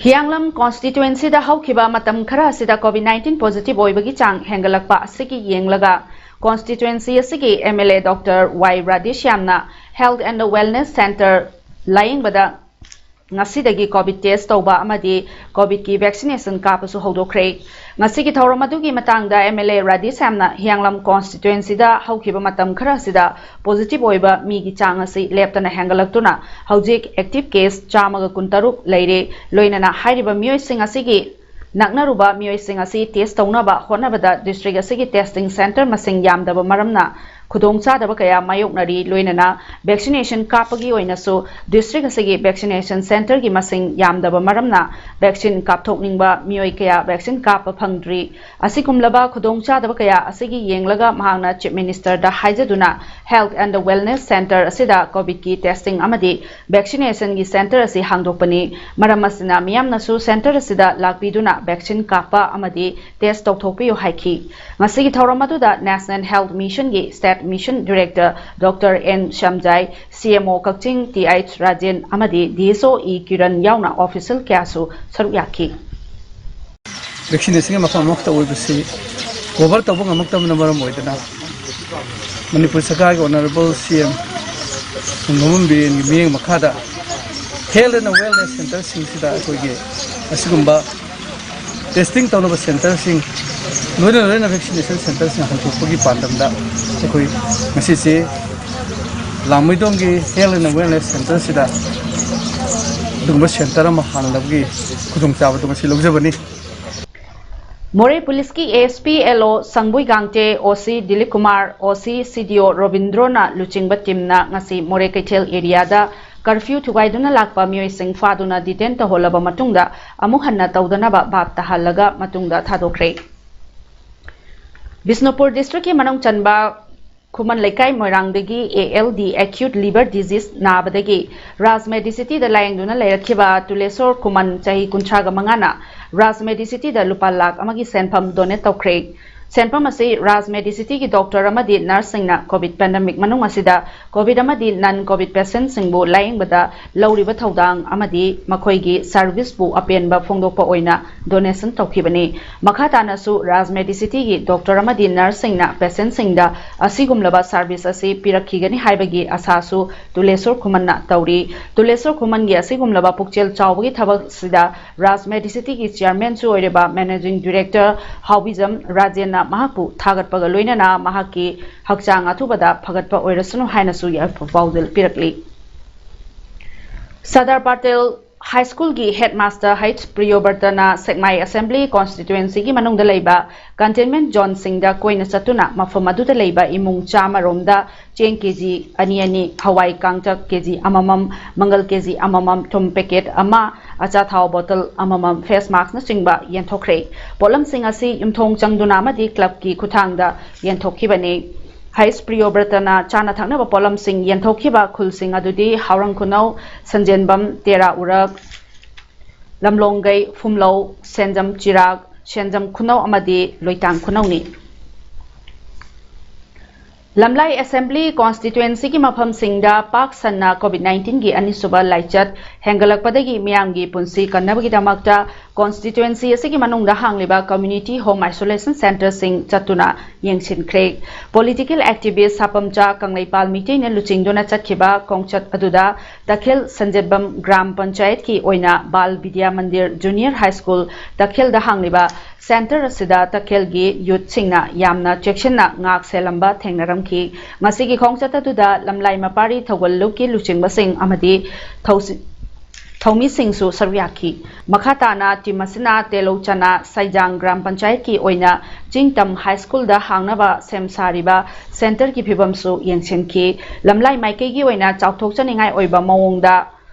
ꯍꯤꯌꯥꯡꯂꯝ Constituencyꯗ ꯍꯧꯈꯤꯕ ꯃꯇꯝ ꯈꯔ ꯑꯁꯤꯗ COVID nineteen positive ꯑꯣꯏꯕꯒꯤ ꯆꯥꯡ ꯍꯦꯟꯒꯠꯂꯛꯄ ꯑꯁꯤꯒꯤ ꯌꯦꯡꯂꯒ, constituency ꯑꯁꯤꯒꯤ MLA Doctor Y ꯔꯥꯙꯦꯁ꯭ꯌꯥꯝꯅ Health and Wellness Centre ꯂꯥꯌꯦꯡꯕꯗ ꯉꯁꯤꯗꯒꯤ COVID test ꯇꯧꯕ ꯑꯃꯗꯤ COVIDꯀꯤ vaccination ꯀꯥꯞꯄꯁꯨ ꯍꯧꯗꯣꯛꯈ꯭ꯔꯦ꯫ ꯉꯁꯤꯒꯤ ꯊꯧꯔꯝ ꯑꯗꯨꯒꯤ ꯃꯇꯥꯡꯗ MLA ꯔꯥꯙꯦꯁ꯭ꯌꯥꯝꯅ ꯍꯤꯌꯥꯡꯂꯝ Constituencyꯗ ꯍꯧꯈꯤꯕ ꯃꯇꯝ ꯈꯔ ꯑꯁꯤꯗ positive ꯑꯣꯏꯕ ꯃꯤꯒꯤ ꯆꯥꯡ ꯑꯁꯤ ꯂꯦꯞꯇꯅ ꯍꯦꯟꯒꯠꯂꯛꯇꯨꯅ ꯍꯧꯖꯤꯛ active case ꯆꯥꯝꯃꯒ ꯀꯨꯟꯇꯔꯨꯛ ꯂꯩꯔꯦ꯫ ꯂꯣꯏꯅꯅ ꯍꯥꯏꯔꯤꯕ ꯃꯤꯑꯣꯏꯁꯤꯡ ꯑꯁꯤꯒꯤ ꯅꯛꯅꯔꯨꯕ ꯃꯤꯑꯣꯏꯁꯤꯡ ꯑꯁꯤ test ꯇꯧꯅꯕ ꯍꯣꯠꯅꯕꯗ district ꯑꯁꯤꯒꯤ testing centre ꯃꯁꯤꯡ ꯌꯥꯝꯗꯕ ꯃꯔꯝꯅ ꯈꯨꯗꯣꯡꯆꯥꯗꯕ ꯀꯌꯥ ꯃꯥꯌꯣꯛꯅꯔꯤ꯫ ꯂꯣꯏꯅꯅ vaccination ꯀꯥꯞꯄꯒꯤ ꯑꯣꯏꯅꯁꯨ district ꯑꯁꯤꯒꯤ vaccination centreꯒꯤ ꯃꯁꯤꯡ ꯌꯥꯝꯗꯕ ꯃꯔꯝꯅ vaccine ꯀꯥꯞꯊꯣꯛꯅꯤꯡꯕ ꯃꯤꯑꯣꯏ ꯀꯌꯥ vaccine ꯀꯥꯞꯄ ꯐꯪꯗ꯭ꯔꯤ꯫ ꯑꯁꯤꯒꯨꯝꯂꯕ ꯈꯨꯗꯣꯡꯆꯥꯗꯕ ꯀꯌꯥ ꯑꯁꯤꯒꯤ ꯌꯦꯡꯂꯒ ꯃꯍꯥꯛꯅ Chief Ministerꯗ ꯍꯥꯏꯖꯗꯨꯅ Health and Wellness Centre ꯑꯁꯤꯗ COVIDꯀꯤ testing ꯑꯃꯗꯤ vaccinationꯒꯤ centre ꯑꯁꯤ ꯍꯥꯡꯗꯣꯛꯄꯅꯤ꯫ ꯃꯔꯝ ꯑꯁꯤꯅ ꯃꯤꯌꯥꯝꯅꯁꯨ centre ꯑꯁꯤꯗ ꯂꯥꯛꯄꯤꯗꯨꯅ vaccine ꯀꯥꯞꯄ ꯑꯃꯗꯤ test ꯇꯧꯊꯣꯛꯄꯤꯌꯨ ꯍꯥꯏꯈꯤ꯫ ꯉꯁꯤꯒꯤ ꯊꯧꯔꯝ ꯑꯗꯨꯗ National Health Missionꯒꯤ State Mission Director Doctor N Samjai, CMO Kakching T H Rajen ꯑꯃꯗꯤ DSO ꯏ ꯀꯤꯔꯟ ꯌꯥꯎꯅ official ꯀꯌꯥꯁꯨ ꯁꯔꯨꯛ ꯌꯥꯈꯤ꯫ ꯚꯦꯛꯁꯤꯅꯦꯁꯟꯒꯤ ꯃꯐꯝ ꯑꯃꯈꯛꯇ ꯑꯣꯏꯕꯁꯤ ꯀꯣꯚꯔ ꯇꯧꯕ ꯉꯝꯃꯛꯇꯕꯅ ꯃꯔꯝ ꯑꯣꯏꯗꯅ ꯃꯅꯤꯄꯨꯔ ꯁꯔꯀꯥꯔꯒꯤ ꯑꯣꯅꯔꯦꯕꯜ ꯁꯤ ꯑꯦꯝ ꯅꯣꯡꯊꯣꯝꯕꯝ ꯕꯤꯔꯦꯟꯒꯤ ꯃꯤꯠꯌꯦꯡ ꯃꯈꯥꯗ ꯍꯦꯜꯊ ꯑꯦꯟ ꯋꯦꯜꯅꯦꯁ ꯁꯦꯟꯇꯔꯁꯤꯡꯁꯤꯗ ꯑꯩꯈꯣꯏꯒꯤ ꯑꯁꯤꯒꯨꯝꯕ ꯇꯦꯁꯇꯤꯡ ꯇꯧꯅꯕ ꯁꯦꯟꯇꯔꯁꯤꯡ ꯂꯣꯏꯅ ꯂꯣꯏꯅ ꯚꯦꯛꯁꯤꯅꯦꯁꯟ ꯁꯦꯟꯇꯔꯁꯤꯡ ꯍꯥꯡꯗꯣꯛꯄꯒꯤ ꯄꯥꯟꯗꯝꯗ ꯑꯩꯈꯣꯏ ꯉꯁꯤꯁꯦ ꯂꯥꯡꯃꯩꯗꯣꯡꯒꯤ ꯍꯦꯜꯊ ꯑꯦꯟ ꯋꯦꯜꯅꯦꯁ ꯁꯦꯟꯇꯔꯁꯤꯗ ꯑꯗꯨꯒꯨꯝꯕ ꯁꯦꯟꯇꯔ ꯑꯃ ꯍꯥꯡꯅꯕꯒꯤ ꯈꯨꯗꯣꯡꯆꯥꯕꯗꯨ ꯉꯁꯤ ꯂꯧꯖꯕꯅꯤ꯫ ꯃꯣꯔꯦ ꯄꯨꯂꯤꯁꯀꯤ ꯑꯦ ꯑꯦꯁ ꯄꯤ ꯑꯦꯜ ꯑꯣ ꯁꯪꯕꯨꯏ ꯒꯥꯡꯇꯦ, ꯑꯣ ꯁꯤ ꯗꯤꯂꯤꯞ ꯀꯨꯃꯥꯔ, ꯑꯣ ꯁꯤ ꯁꯤ ꯗꯤ ꯑꯣ ꯔꯣꯕꯤꯟꯗ꯭ꯔꯣꯅ ꯂꯨꯆꯤꯡꯕ ꯇꯤꯝꯅ ꯉꯁꯤ ꯃꯣꯔꯦ ꯀꯩꯊꯦꯜ ꯑꯦꯔꯤꯌꯥꯗ ꯀꯔꯐ꯭ꯌꯨ ꯊꯨꯒꯥꯏꯗꯨꯅ ꯂꯥꯛꯄ ꯃꯤꯑꯣꯏꯁꯤꯡ ꯐꯥꯗꯨꯅ ꯗꯤꯇꯦꯟ ꯇꯧꯍꯜꯂꯕ ꯃꯇꯨꯡꯗ ꯑꯃꯨꯛ ꯍꯟꯅ ꯇꯧꯗꯅꯕ ꯚꯥꯞ ꯇꯥꯍꯜꯂꯒ ꯃꯇꯨꯡꯗ ꯊꯥꯗꯣꯛꯈ꯭ꯔꯦ꯫ ꯕꯤꯁꯅꯨꯄꯨꯔ ꯗꯤꯁꯇ꯭ꯔꯤꯛꯀꯤ ꯃꯅꯨꯡ ꯆꯟꯕ ꯈꯨꯃꯟ ꯂꯩꯀꯥꯏ ꯃꯣꯏꯔꯥꯡꯗꯒꯤ A L D, acute liver disease ꯅꯥꯕꯗꯒꯤ ꯔꯥꯖ ꯃꯦꯗꯤꯁꯤꯇꯤꯗ ꯂꯥꯌꯦꯡꯗꯨꯅ ꯂꯩꯔꯛꯈꯤꯕ ꯇꯨꯂꯦꯁꯣꯔ ꯈꯨꯃꯟ, ꯆꯍꯤ ꯀꯨꯟꯊ꯭ꯔꯥꯒ ꯃꯉꯥꯅ ꯔꯥꯖ ꯃꯦꯗꯤꯁꯤꯇꯤꯗ ꯂꯨꯄꯥ ꯂꯥꯈ ꯑꯃꯒꯤ ꯁꯦꯟꯐꯝ ꯗꯣꯅꯦꯠ ꯇꯧꯈ꯭ꯔꯦ꯫ ꯁꯦꯟꯐꯝ ꯑꯁꯤ ꯔꯥꯖ ꯃꯦꯗꯤꯁꯤꯇꯤꯒꯤ ꯗꯣꯛꯇꯔ ꯑꯃꯗꯤ ꯅꯔꯁꯁꯤꯡꯅ ꯀꯣꯚꯤꯗ ꯄꯦꯟꯗꯦꯃꯤꯛ ꯃꯅꯨꯡ ꯑꯁꯤꯗ ꯀꯣꯚꯤꯗ ꯑꯃꯗꯤ ꯅꯟ ꯀꯣꯚꯤꯗ ꯄꯦꯁꯦꯟꯠꯁꯤꯡꯕꯨ ꯂꯥꯌꯦꯡꯕꯗ ꯂꯧꯔꯤꯕ ꯊꯧꯗꯥꯡ ꯑꯃꯗꯤ ꯃꯈꯣꯏꯒꯤ ꯁꯔꯚꯤꯁꯄꯨ ꯑꯄꯦꯟꯕ ꯐꯣꯡꯗꯣꯛꯄ ꯑꯣꯏꯅ ꯗꯣꯅꯦꯁꯟ ꯇꯧꯈꯤꯕꯅꯤ꯫ ꯃꯈꯥ ꯇꯥꯅꯁꯨ ꯔꯥꯖ ꯃꯦꯗꯤꯁꯤꯇꯤꯒꯤ ꯗꯣꯛꯇꯔ ꯑꯃꯗꯤ ꯅꯔꯁꯁꯤꯡꯅ ꯄꯦꯁꯦꯟꯠꯁꯤꯡꯗ ꯑꯁꯤꯒꯨꯝꯂꯕ ꯁꯔꯚꯤꯁ ꯑꯁꯤ ꯄꯤꯔꯛꯈꯤꯒꯅꯤ ꯍꯥꯏꯕꯒꯤ ꯑꯁꯥꯁꯨ ꯇꯨꯂꯦꯁꯣꯔ ꯈꯨꯃꯟꯅ ꯇꯧꯔꯤ꯫ ꯇꯨꯂꯦꯁꯣꯔ ꯈꯨꯃꯟꯒꯤ ꯑꯁꯤꯒꯨꯝꯂꯕ ꯄꯨꯛꯆꯦꯜ ꯆꯥꯎꯕꯒꯤ ꯊꯕꯛꯁꯤꯗ ꯔꯥꯖ ꯃꯦꯗꯤꯁꯤꯇꯤꯒꯤ ꯆꯤꯌꯔꯃꯦꯟꯁꯨ ꯑꯣꯏꯔꯤꯕ ꯃꯦꯅꯦꯖꯤꯡ ꯗꯤꯔꯦꯛꯇꯔ ꯍꯥꯎꯕꯤꯖꯝ ꯔꯥꯖꯦꯟꯅ ꯃꯍꯥꯛꯄꯨ ꯊꯥꯒꯠꯄꯒ ꯂꯣꯏꯅꯅ ꯃꯍꯥꯛꯀꯤ ꯍꯛꯆꯥꯡ ꯑꯊꯨꯕꯗ ꯐꯒꯠꯄ ꯑꯣꯏꯔꯁꯅꯨ ꯍꯥꯏꯅꯁꯨ ꯌꯥꯏꯐ ꯄꯥꯎꯖꯦꯜ ꯄꯤꯔꯛꯂꯤ꯫ ꯁꯔꯗꯥꯔ ꯄꯇꯦꯜ ꯍꯥꯏ ꯁ꯭ꯀꯨꯜꯒꯤ ꯍꯦꯗ ꯃꯥꯁꯇꯔ ꯍꯩꯆ ꯄ꯭ꯔꯤꯌꯣꯕ꯭ꯔꯇꯅ ꯁꯦꯛꯃꯥꯏ ꯑꯦꯁꯦꯝꯕ꯭ꯂꯤ ꯀꯣꯟꯁꯇꯤꯇ꯭ꯋꯦꯟꯁꯤꯒꯤ ꯃꯅꯨꯡꯗ ꯂꯩꯕ ꯀꯟꯇꯦꯟꯃꯦꯟꯠ ꯖꯣꯟꯁꯤꯡꯗ ꯀꯣꯏꯅ ꯆꯠꯇꯨꯅ ꯃꯐꯝ ꯑꯗꯨꯗ ꯂꯩꯕ ꯏꯃꯨꯡ ꯆꯥꯝꯃ ꯔꯣꯝꯗ ꯆꯦꯡ ꯀꯦꯖꯤ ꯑꯅꯤ ꯑꯅꯤ, ꯍꯋꯥꯏ ꯀꯥꯡꯇꯛ ꯀꯦꯖꯤ ꯑꯃꯃꯝ, ꯃꯪꯒꯜ ꯀꯦꯖꯤ ꯑꯃꯃꯝ, ꯊꯨꯝ ꯄꯦꯀꯦꯠ ꯑꯃ, ꯑꯆꯥꯊꯥꯎ ꯕꯣꯇꯜ ꯑꯃꯃꯝ, ꯐꯦꯁ ꯃꯥꯁꯛꯅꯆꯤꯡꯕ ꯌꯦꯟꯊꯣꯛꯈ꯭ꯔꯦ꯫ ꯄꯣꯠꯂꯝꯁꯤꯡ ꯑꯁꯤ ꯌꯨꯝꯊꯣꯡ ꯆꯪꯗꯨꯅ ꯑꯃꯗꯤ ꯀ꯭ꯂꯕꯀꯤ ꯈꯨꯠꯊꯥꯡꯗ ꯌꯦꯟꯊꯣꯛꯈꯤꯕꯅꯤ꯫ ꯍꯩꯁ ꯄ꯭ꯔꯤꯌꯣꯕ꯭ꯔꯇꯅ ꯆꯥꯅ ꯊꯛꯅꯕ ꯄꯣꯠꯂꯝꯁꯤꯡ ꯌꯦꯟꯊꯣꯛꯈꯤꯕ ꯈꯨꯜꯁꯤꯡ ꯑꯗꯨꯗꯤ ꯍꯥꯎꯔꯪ ꯈꯨꯅꯧ, ꯁꯟꯖꯦꯟꯕꯝ, ꯇꯦꯔꯥ ꯎꯔꯛ, ꯂꯝꯂꯣꯡꯒꯩ, ꯐꯨꯝꯂꯧ, ꯁꯦꯟꯖꯝ ꯆꯤꯔꯥꯛ, ꯁꯦꯟꯖꯝ ꯈꯨꯅꯧ ꯑꯃꯗꯤ ꯂꯣꯏꯇꯥꯡ ꯈꯨꯅꯧꯅꯤ꯫ ꯂꯝꯂꯥꯏ ꯑꯦꯁꯦꯝꯕ꯭ꯂꯤ ꯀꯣꯟꯁꯇꯤꯇ꯭ꯋꯦꯟꯁꯤꯒꯤ ꯃꯐꯝꯁꯤꯡꯗ ꯄꯥꯛ ꯁꯟꯅ ꯀꯣꯚꯤꯗ ꯅꯥꯏꯟꯇꯤꯟꯒꯤ ꯑꯅꯤꯁꯨꯕ ꯂꯥꯏꯆꯠ ꯍꯦꯟꯒꯠꯂꯛꯄꯗꯒꯤ ꯃꯤꯌꯥꯝꯒꯤ ꯄꯨꯟꯁꯤ ꯀꯟꯅꯕꯒꯤꯗꯃꯛꯇ Constituency ꯑꯁꯤꯒꯤ ꯃꯅꯨꯡꯗ ꯍꯥꯡꯂꯤꯕ community home isolation centreꯁꯤꯡ ꯆꯠꯇꯨꯅ ꯌꯦꯡꯁꯤꯟꯈ꯭ꯔꯦ꯫ Political activist ꯁꯥꯄꯝꯆꯥ ꯀꯪꯂꯩꯄꯥꯜ ꯃꯤꯇꯩꯅ ꯂꯨꯆꯤꯡꯗꯨꯅ ꯆꯠꯈꯤꯕ ꯈꯣꯡꯆꯠ ꯑꯗꯨꯗ ꯇꯈꯦꯜ ꯁꯟꯖꯦꯠꯕꯝ ꯒ꯭ꯔꯥꯝ ꯄꯟꯆꯥꯌꯠꯀꯤ ꯑꯣꯏꯅ ꯕꯥꯜ ꯕꯤꯗ꯭ꯌꯥ ꯃꯟꯗꯤꯔ ꯖꯨꯅꯤꯌꯔ ꯍꯥꯏ ꯁ꯭ꯀꯨꯜ ꯇꯈꯦꯜꯗ ꯍꯥꯡꯂꯤꯕ ꯁꯦꯟꯇꯔ ꯑꯁꯤꯗ ꯇꯈꯦꯜꯒꯤ ꯌꯨꯠꯁꯤꯡꯅ ꯌꯥꯝꯅ ꯆꯦꯛꯁꯤꯟꯅ ꯉꯥꯛ ꯁꯦꯜꯂꯝꯕ ꯊꯦꯡꯅꯔꯝꯈꯤ꯫ ꯉꯁꯤꯒꯤ ꯈꯣꯡꯆꯠ ꯑꯗꯨꯗ ꯂꯝꯂꯥꯏ ꯃꯄꯥꯔꯤ ꯊꯧꯒꯜ ꯂꯨꯞꯀꯤ ꯂꯨꯆꯤꯡꯕꯁꯤꯡ ꯑꯃꯗꯤ ꯊꯧꯁꯤ-, ꯊꯧꯃꯤꯁꯤꯡꯁꯨ ꯁꯔꯨꯛ ꯌꯥꯈꯤ꯫ ꯃꯈꯥ ꯇꯥꯅ ꯇꯤꯝ ꯑꯁꯤꯅ ꯇꯦꯂꯧ ꯆꯅꯥ ꯁꯩꯖꯥꯡ ꯒ꯭ꯔꯥꯝ ꯄꯟꯆꯥꯌꯠꯀꯤ ꯑꯣꯏꯅ ꯆꯤꯡꯇꯝ ꯍꯥꯏ ꯁ꯭ꯀꯨꯜꯗ ꯍꯥꯡꯅꯕ ꯁꯦꯝ ꯁꯥꯔꯤꯕ ꯁꯦꯟꯇꯔꯒꯤ ꯐꯤꯕꯝꯁꯨ ꯌꯦꯡꯁꯤꯟꯈꯤ꯫ ꯂꯝꯂꯥꯏ ꯃꯥꯏꯀꯩꯒꯤ ꯑꯣꯏꯅ ꯆꯥꯎꯊꯣꯛꯆꯅꯤꯡꯉꯥꯏ ꯑꯣꯏꯕ ꯃꯑꯣꯡꯗ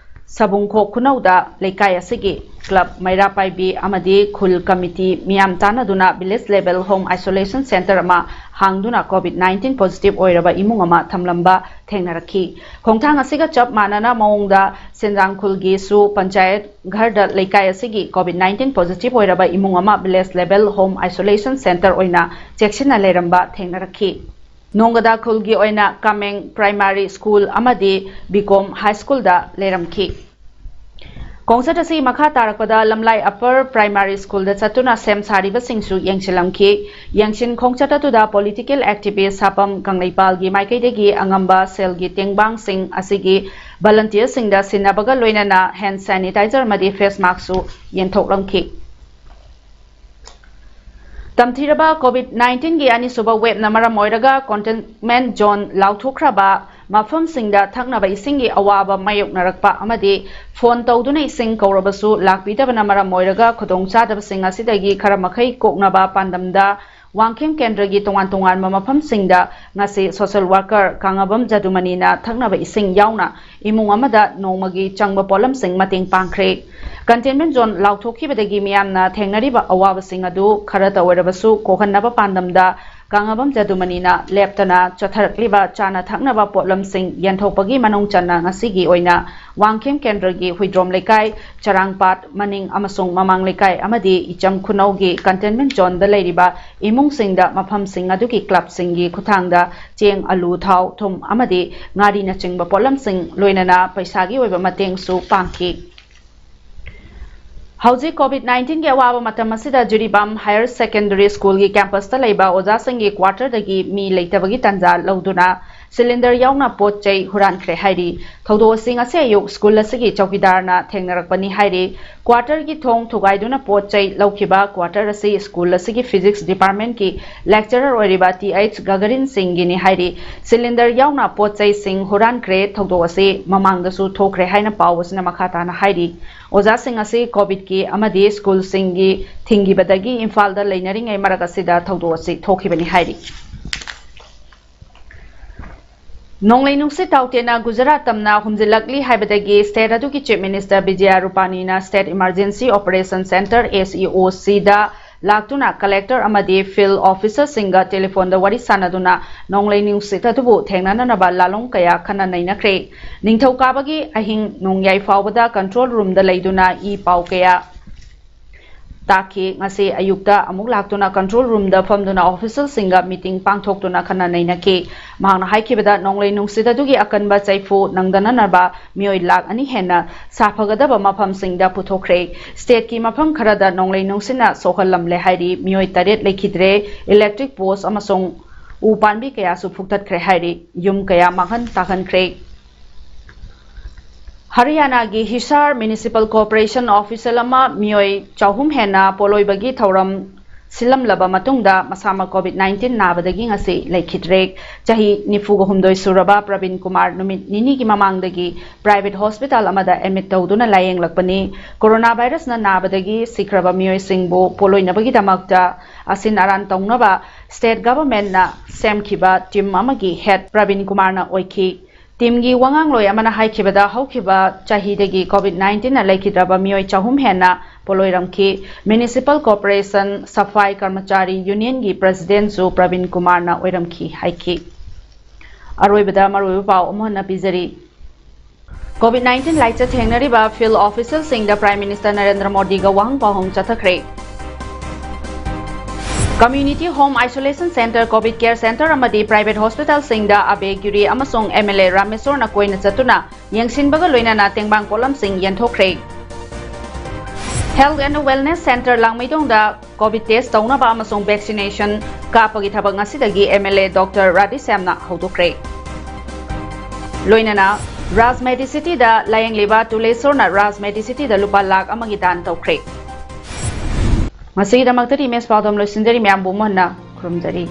ꯁꯕꯨꯡꯈꯣꯛ ꯈꯨꯅꯧꯗ ꯂꯩꯀꯥꯏ ꯑꯁꯤꯒꯤ ꯀ꯭ꯂꯕ, ꯃꯩꯔꯥ ꯄꯥꯏꯕꯤ ꯑꯃꯗꯤ ꯈꯨꯜ ꯀꯃꯤꯇꯤ ꯃꯤꯌꯥꯝ ꯇꯥꯟꯅꯗꯨꯅ village level home isolation centre ꯑꯃ ꯍꯥꯡꯗꯨꯅ COVID nineteen positive ꯑꯣꯏꯔꯕ ꯏꯃꯨꯡ ꯑꯃ ꯊꯝꯂꯝꯕ ꯊꯦꯡꯅꯔꯛꯈꯤ꯫ ꯈꯣꯡꯊꯥꯡ ꯑꯁꯤꯒ ꯆꯞ ꯃꯥꯟꯅꯅ ꯃꯑꯣꯡꯗ ꯁꯦꯟꯖꯥꯡ ꯈꯨꯜꯒꯤꯁꯨ ꯄꯟꯆꯥꯌꯠ ꯘꯔꯗ ꯂꯩꯀꯥꯏ ꯑꯁꯤꯒꯤ COVID nineteen positive ꯑꯣꯏꯔꯕ ꯏꯃꯨꯡ ꯑꯃ village level home isolation centre ꯑꯣꯏꯅ ꯆꯦꯛꯁꯤꯟꯅ ꯂꯩꯔꯝꯕ ꯊꯦꯡꯅꯔꯛꯈꯤ꯫ ꯅꯣꯡꯒꯗꯥ ꯈꯨꯜꯒꯤ ꯑꯣꯏꯅ ꯀꯥꯃꯦꯡ Primary School ꯑꯃꯗꯤ ꯕꯤꯀꯣꯝ High Schoolꯗ ꯂꯩꯔꯝꯈꯤ꯫ ꯈꯣꯡꯆꯠ ꯑꯁꯤ ꯃꯈꯥ ꯇꯥꯔꯛꯄꯗ ꯂꯝꯂꯥꯏ Upper Primary Schoolꯗ ꯆꯠꯇꯨꯅ ꯁꯦꯝ ꯁꯥꯔꯤꯕꯁꯤꯡꯁꯨ ꯌꯦꯡꯁꯤꯜꯂꯝꯈꯤ꯫ ꯌꯦꯡꯁꯤꯟ ꯈꯣꯡꯆꯠ ꯑꯗꯨꯗ political activist ꯁꯥꯄꯝ ꯀꯪꯂꯩꯄꯥꯜꯒꯤ ꯃꯥꯏꯀꯩꯗꯒꯤ ꯑꯉꯝꯕ ꯁꯦꯜꯒꯤ ꯇꯦꯡꯕꯥꯡꯁꯤꯡ ꯑꯁꯤꯒꯤ volunteerꯁꯤꯡꯗ ꯁꯤꯟꯅꯕꯒ ꯂꯣꯏꯅꯅ hand sanitizer ꯑꯃꯗꯤ face maskꯁꯨ ꯌꯦꯟꯊꯣꯛꯂꯝꯈꯤ꯫ ꯇꯝꯊꯤꯔꯕ COVID nineteenꯒꯤ ꯑꯅꯤꯁꯨꯕ waveꯅ ꯃꯔꯝ ꯑꯣꯏꯔꯒ containment zone ꯂꯥꯎꯊꯣꯛꯈ꯭ꯔꯕ ꯃꯐꯝꯁꯤꯡꯗ ꯊꯛꯅꯕ ꯏꯁꯤꯡꯒꯤ ꯑꯋꯥꯕ ꯃꯥꯌꯣꯛꯅꯔꯛꯄ ꯑꯃꯗꯤ phone ꯇꯧꯗꯨꯅ ꯏꯁꯤꯡ ꯀꯧꯔꯕꯁꯨ ꯂꯥꯛꯄꯤꯗꯕꯅ ꯃꯔꯝ ꯑꯣꯏꯔꯒ ꯈꯨꯗꯣꯡꯆꯥꯗꯕꯁꯤꯡ ꯑꯁꯤꯗꯒꯤ ꯈꯔ ꯃꯈꯩ ꯀꯣꯛꯅꯕ ꯄꯥꯟꯗꯝꯗ ꯋꯥꯡꯈꯦꯝ ꯀꯦꯟꯗ꯭ꯔꯒꯤ ꯇꯣꯉꯥꯟ ꯇꯣꯉꯥꯟꯕ ꯃꯐꯝꯁꯤꯡꯗ ꯉꯁꯤ social worker ꯀꯥꯉꯕꯝ ꯖꯗꯨꯃꯅꯤꯅ ꯊꯛꯅꯕ ꯏꯁꯤꯡ ꯌꯥꯎꯅ ꯏꯃꯨꯡ ꯑꯃꯗ ꯅꯣꯡꯃꯒꯤ ꯆꯪꯕ ꯄꯣꯠꯂꯝꯁꯤꯡ ꯃꯇꯦꯡ ꯄꯥꯡꯈ꯭ꯔꯦ꯫ Containment zone ꯂꯥꯎꯊꯣꯛꯈꯤꯕꯗꯒꯤ ꯃꯤꯌꯥꯝꯅ ꯊꯦꯡꯅꯔꯤꯕ ꯑꯋꯥꯕꯁꯤꯡ ꯑꯗꯨ ꯈꯔꯇ ꯑꯣꯏꯔꯕꯁꯨ ꯀꯣꯛꯍꯟꯅꯕ ꯄꯥꯟꯗꯝꯗ ꯀꯥꯉꯕꯝ ꯖꯗꯨꯃꯅꯤꯅ ꯂꯦꯞꯇꯅ ꯆꯠꯊꯔꯛꯂꯤꯕ ꯆꯥꯅ ꯊꯛꯅꯕ ꯄꯣꯠꯂꯝꯁꯤꯡ ꯌꯦꯟꯊꯣꯛꯄꯒꯤ ꯃꯅꯨꯡ ꯆꯟꯅ ꯉꯁꯤꯒꯤ ꯑꯣꯏꯅ ꯋꯥꯡꯈꯦꯝ ꯀꯦꯟꯗ꯭ꯔꯒꯤ ꯍꯨꯏꯗ꯭ꯔꯣꯝ ꯂꯩꯀꯥꯏ, ꯆꯔꯥꯡꯄꯥꯠ ꯃꯅꯤꯡ ꯑꯃꯁꯨꯡ ꯃꯃꯥꯡ ꯂꯩꯀꯥꯏ ꯑꯃꯗꯤ ꯏꯆꯝ ꯈꯨꯅꯧꯒꯤ containment zoneꯗ ꯂꯩꯔꯤꯕ ꯏꯃꯨꯡꯁꯤꯡꯗ ꯃꯐꯝꯁꯤꯡ ꯑꯗꯨꯒꯤ clubꯁꯤꯡꯒꯤ ꯈꯨꯠꯊꯥꯡꯗ ꯆꯦꯡ, ꯑꯂꯨ, ꯊꯥꯎ, ꯊꯨꯝ ꯑꯃꯗꯤ ꯉꯥꯔꯤꯅꯆꯤꯡꯕ ꯄꯣꯠꯂꯝꯁꯤꯡ, ꯂꯣꯏꯅꯅ ꯄꯩꯁꯥꯒꯤ ꯑꯣꯏꯕ ꯃꯇꯦꯡꯁꯨ ꯄꯥꯡꯈꯤ꯫ ꯍꯧꯖꯤꯛ COVID nineteen ꯒꯤ ꯑꯋꯥꯕ ꯃꯇꯝ ꯑꯁꯤꯗ ꯖꯤꯔꯤꯕꯥꯝ Higher Secondary School ꯒꯤ campus ꯇ ꯂꯩꯕ ꯑꯣꯖꯥꯁꯤꯡꯒꯤ quarter ꯗꯒꯤ ꯃꯤ ꯂꯩꯇꯕꯒꯤ ꯇꯥꯟꯖꯥ ꯂꯧꯗꯨꯅ cylinder ꯌꯥꯎꯅ ꯄꯣꯠ ꯆꯩ ꯍꯨꯔꯥꯟꯈ꯭ꯔꯦ ꯍꯥꯏꯔꯤ꯫ ꯊꯧꯗꯣꯛ ꯑꯁꯤ ꯉꯁꯤ ꯑꯌꯨꯛ school ꯑꯁꯤꯒꯤ ꯆꯧꯀꯤꯗꯥꯔꯅ ꯊꯦꯡꯅꯔꯛꯄꯅꯤ ꯍꯥꯏꯔꯤ꯫ Quarter ꯒꯤ ꯊꯣꯡ ꯊꯨꯒꯥꯏꯗꯨꯅ ꯄꯣꯠ ꯆꯩ ꯂꯧꯈꯤꯕ quarter ꯑꯁꯤ school ꯑꯁꯤꯒꯤ Physics Department ꯀꯤ lecturer ꯑꯣꯏꯔꯤꯕ ꯇꯤ ꯑꯩꯆ ꯒꯒꯔꯤꯟ ꯁꯤꯡꯒꯤꯅꯤ ꯍꯥꯏꯔꯤ꯫ Cylinder ꯌꯥꯎꯅ ꯄꯣꯠ ꯆꯩꯁꯤꯡ ꯍꯨꯔꯥꯟꯈ꯭ꯔꯦ꯫ ꯊꯧꯗꯣꯛ ꯑꯁꯤ ꯃꯃꯥꯡꯗꯁꯨ ꯊꯣꯛꯈ꯭ꯔꯦ ꯍꯥꯏꯅ ꯄꯥꯎ ꯑꯁꯤꯅ ꯃꯈꯥ ꯇꯥꯅ ꯍꯥꯏꯔꯤ꯫ ꯑꯣꯖꯥꯁꯤꯡ ꯑꯁꯤ COVID ꯀꯤ ꯑꯃꯗꯤ school ꯁꯤꯡꯒꯤ ꯊꯤꯡꯈꯤꯕꯗꯒꯤ ꯏꯝꯐꯥꯜꯗ ꯂꯩꯅꯔꯤꯉꯩ ꯃꯔꯛ ꯑꯁꯤꯗ ꯊꯧꯗꯣꯛ ꯑꯁꯤ ꯊꯣꯛꯈꯤꯕꯅꯤ ꯍꯥꯏꯔꯤ꯫ ꯅꯣꯡꯂꯩ ꯅꯨꯡꯁꯤꯠ ꯇꯥꯎꯇꯦꯅ ꯒꯨꯖꯔꯥꯠ ꯇꯝꯅ ꯍꯨꯝꯖꯤꯜꯂꯛꯂꯤ ꯍꯥꯏꯕꯗꯒꯤ state ꯑꯗꯨꯒꯤ Chief Minister Bijay ꯔꯨꯄꯥꯅꯤꯅ State Emergency Operation Centre, S E O C ꯗ ꯂꯥꯛꯇꯨꯅ collector ꯑꯃꯗꯤ field officer ꯁꯤꯡꯒ telephone ꯗ ꯋꯥꯔꯤ ꯁꯥꯟꯅꯗꯨꯅ ꯅꯣꯡꯂꯩ ꯅꯨꯡꯁꯤꯠ ꯑꯗꯨꯕꯨ ꯊꯦꯡꯅꯅꯅꯕ ꯂꯥꯂꯣꯡ ꯀꯌꯥ ꯈꯟꯅ ꯅꯩꯅꯈ꯭ꯔꯦ꯫ ꯅꯤꯡꯊꯧꯀꯥꯕꯒꯤ ꯑꯍꯤꯡ ꯅꯣꯡꯌꯥꯏ ꯐꯥꯎꯕꯗ control room ꯗ ꯂꯩꯗꯨꯅ ꯏ ꯄꯥꯎ ꯀꯌꯥ ꯇꯥꯈꯤ꯫ ꯉꯁꯤ ꯑꯌꯨꯛꯇ ꯑꯃꯨꯛ ꯂꯥꯛꯇꯨꯅ control room ꯗ ꯐꯝꯗꯨꯅ official ꯁꯤꯡꯒ meeting ꯄꯥꯡꯊꯣꯛꯇꯨꯅ ꯈꯟꯅ ꯅꯩꯅꯈꯤ꯫ ꯃꯍꯥꯛꯅ ꯍꯥꯏꯈꯤꯕꯗ, ꯅꯣꯡꯂꯩ ꯅꯨꯡꯁꯤꯠ ꯑꯗꯨꯒꯤ ꯑꯀꯟꯕ ꯆꯩꯐꯨ ꯅꯪꯗꯅꯅꯕ ꯃꯤꯑꯣꯏ ꯂꯥꯈ ꯑꯅꯤ ꯍꯦꯟꯅ ꯁꯥꯐꯒꯗꯕ ꯃꯐꯝꯁꯤꯡꯗ ꯄꯨꯊꯣꯛꯈ꯭ꯔꯦ꯫ State ꯀꯤ ꯃꯐꯝ ꯈꯔꯗ ꯅꯣꯡꯂꯩ ꯅꯨꯡꯁꯤꯠꯅ ꯁꯣꯛꯍꯜꯂꯝꯂꯦ ꯍꯥꯏꯔꯤ꯫ ꯃꯤꯑꯣꯏ ꯇꯔꯦꯠ ꯂꯩꯈꯤꯗ꯭ꯔꯦ꯫ Electric post ꯑꯃꯁꯨꯡ ꯎ ꯄꯥꯝꯕꯤ ꯀꯌꯥꯁꯨ ꯐꯨꯛꯇꯠꯈ꯭ꯔꯦ ꯍꯥꯏꯔꯤ꯫ ꯌꯨꯝ ꯀꯌꯥ ꯃꯥꯡꯍꯟ ꯇꯥꯛꯍꯟꯈ꯭ꯔꯦ꯫ ꯍꯔꯤꯌꯥꯅꯥꯒꯤ ꯍꯤꯁꯥꯔ Municipal Corporation official ꯑꯃ ꯃꯤꯑꯣꯏ ꯆꯍꯨꯝ ꯍꯦꯟꯅ ꯄꯣꯠꯂꯣꯏꯕꯒꯤ ꯊꯧꯔꯝ ꯁꯤꯜꯂꯝꯂꯕ ꯃꯇꯨꯡꯗ ꯃꯁꯥꯃꯛ COVID nineteen ꯅꯥꯕꯗꯒꯤ ꯉꯁꯤ ꯂꯩꯈꯤꯗ꯭ꯔꯦ꯫ ꯆꯍꯤ ꯅꯤꯐꯨꯒ ꯍꯨꯝꯗꯣꯏ ꯁꯨꯔꯕ ꯄ꯭ꯔꯕꯤꯟ ꯀꯨꯃꯥꯔ ꯅꯨꯃꯤꯠ ꯅꯤꯅꯤꯒꯤ ꯃꯃꯥꯡꯗꯒꯤ private hospital ꯑꯃꯗ admit ꯇꯧꯗꯨꯅ ꯂꯥꯌꯦꯡꯂꯛꯄꯅꯤ꯫ Corona virus ꯅ ꯅꯥꯕꯗꯒꯤ ꯁꯤꯈ꯭ꯔꯕ ꯃꯤꯑꯣꯏꯁꯤꯡꯕꯨ ꯄꯣꯠꯂꯣꯏꯅꯕꯒꯤꯗꯃꯛꯇ ꯑꯁꯤꯟ ꯑꯔꯥꯟ ꯇꯧꯅꯕ state government ꯅ ꯁꯦꯝꯈꯤꯕ team ꯑꯃꯒꯤ head ꯄ꯭ꯔꯕꯤꯟ ꯀꯨꯃꯥꯔꯅ ꯑꯣꯏꯈꯤ꯫ Team ꯒꯤ ꯋꯥꯉꯥꯡꯂꯣꯏ ꯑꯃꯅ ꯍꯥꯏꯈꯤꯕꯗ, ꯍꯧꯈꯤꯕ ꯆꯍꯤꯗꯒꯤ COVID nineteen ꯅ ꯂꯩꯈꯤꯗ꯭ꯔꯕ ꯃꯤꯑꯣꯏ ꯆꯍꯨꯝ ꯍꯦꯟꯅ ꯄꯣꯠꯂꯣꯏꯔꯝꯈꯤ꯫ Municipal Corporation Safai Karmachari Union ꯒꯤ president ꯁꯨ ꯄ꯭ꯔꯕꯤꯟ ꯀꯨꯃꯥꯔꯅ ꯑꯣꯏꯔꯝꯈꯤ ꯍꯥꯏꯈꯤ꯫ ꯑꯔꯣꯏꯕꯗ ꯃꯔꯨꯑꯣꯏꯕ ꯄꯥꯎ ꯑꯃꯨꯛ ꯍꯟꯅ ꯄꯤꯖꯔꯤ꯫ COVID nineteen ꯂꯥꯏꯆꯠ ꯊꯦꯡꯅꯔꯤꯕ field official ꯁꯤꯡꯗ Prime Minister ꯅꯔꯦꯟꯗ꯭ꯔ ꯃꯣꯗꯤꯒ ꯋꯥꯍꯪ ꯄꯥꯎꯍꯪ ꯆꯠꯊꯈ꯭ꯔꯦ꯫ Community Home Isolation Centre, COVID Care Centre ꯑꯃꯗꯤ private hospital ꯁꯤꯡꯗ ꯑꯕꯦ ꯒ꯭ꯌꯨꯔꯤ ꯑꯃꯁꯨꯡ MLA ꯔꯥꯃꯦꯁꯣꯔꯅ ꯀꯣꯏꯅ ꯆꯠꯇꯨꯅ ꯌꯦꯡꯁꯤꯟꯕꯒ ꯂꯣꯏꯅꯅ ꯇꯦꯡꯕꯥꯡ ꯄꯣꯠꯂꯝꯁꯤꯡ ꯌꯦꯟꯊꯣꯛꯈ꯭ꯔꯦ꯫ Health and Wellness Center ꯂꯥꯡꯃꯩꯗꯣꯡꯗ COVID test ꯇꯧꯅꯕ ꯑꯃꯁꯨꯡ vaccination ꯀꯥꯞꯄꯒꯤ ꯊꯕꯛ ꯉꯁꯤꯗꯒꯤ MLA Doctor ꯔꯥꯙꯦꯁ꯭ꯌꯥꯝꯅ ꯍꯧꯗꯣꯛꯈ꯭ꯔꯦ꯫ ꯂꯣꯏꯅꯅ ꯔꯥꯖ ꯃꯦꯗꯤꯁꯤꯇꯤꯗ ꯂꯥꯌꯦꯡꯂꯤꯕ ꯇꯨꯂꯦꯁꯣꯔꯅ ꯔꯥꯖ ꯃꯦꯗꯤꯁꯤꯇꯤꯗ ꯂꯨꯄꯥ ꯂꯥꯈ ꯑꯃꯒꯤ ꯗꯥꯟ ꯇꯧꯈ꯭ꯔꯦ꯫ ꯉꯁꯤꯒꯤꯗꯃꯛꯇꯗꯤ ꯃꯦꯁ ꯄꯥꯎꯗꯝ ꯂꯣꯏꯁꯤꯟꯖꯔꯤ꯫ ꯃꯌꯥꯝꯕꯨ ꯃꯨꯟꯅ ꯈꯨꯔꯨꯝꯖꯔꯤ꯫